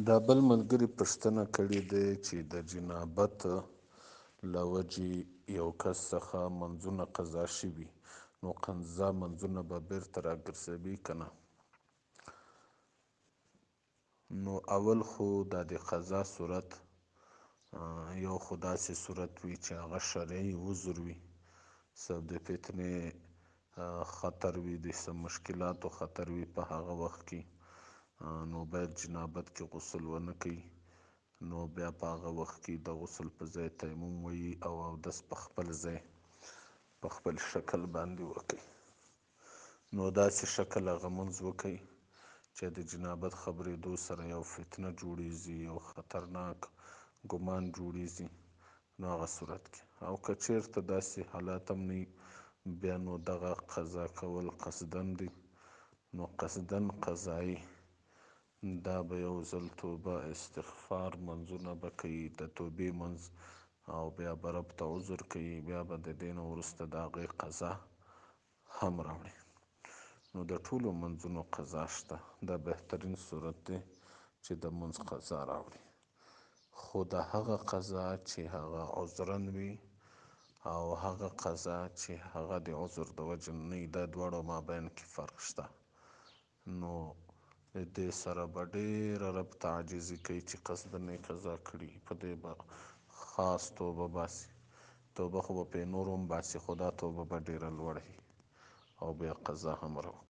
دا بل ملګري پوښتنه کړې ده چې د جنابت له وجې یو کس څخه منځونه قضا شوي، نو قضا منځونه به بیرته راګرځوي که نه؟ نو اول خو دا د قضا صورت یو خو داسې صورت وي چې هغه شرعي عذر وي، څه د فتنې خطر وي، د څه مشکلاتو خطر وي په هغه وخت کې، نو باید جنابت کې غسل ونه کوي، نو بیا په هغه وخت کې د غسل په ځای تیمم وي او اودس په خپل ځای په خپل شکل باندې وکړي. نو داسې شکل هغه مونځ وکړي چې د جنابت خبرېدو سره یو فتنه جوړیږي، یو خطرناک ګمان جوړیږي، نو هغه صورت کې. او که چیرته داسې حالات هم نه، بیا نو دغه قضا کول قصدن دی، نو قصدن قضایي دا به یو ځل توبه استغفار منځونه به کوي، د توبې منځ، او بیا به رب ته عذر کوي، بیا به د دې نه وروسته د هغې قضا هم راوړي. نو د ټولو منځونو قضا شته، دا بهترین صورت دی چې د منځ قضا راوړي، خو د هغه قضا چې هغه عذرن وي او هغه قضا چې هغه د عذر د وجې نه، دا دواړو مابین کې فرق شته. نو د دې سره به ډېره رب ته عاجزي کوي چې قصداً یې قضا کړي، په دې به خاص توبه باسي، توبه خو به پرې نور هم باسي، خو دا توبه به ډېره لوړه وي او بیا قضا هم راوکړي.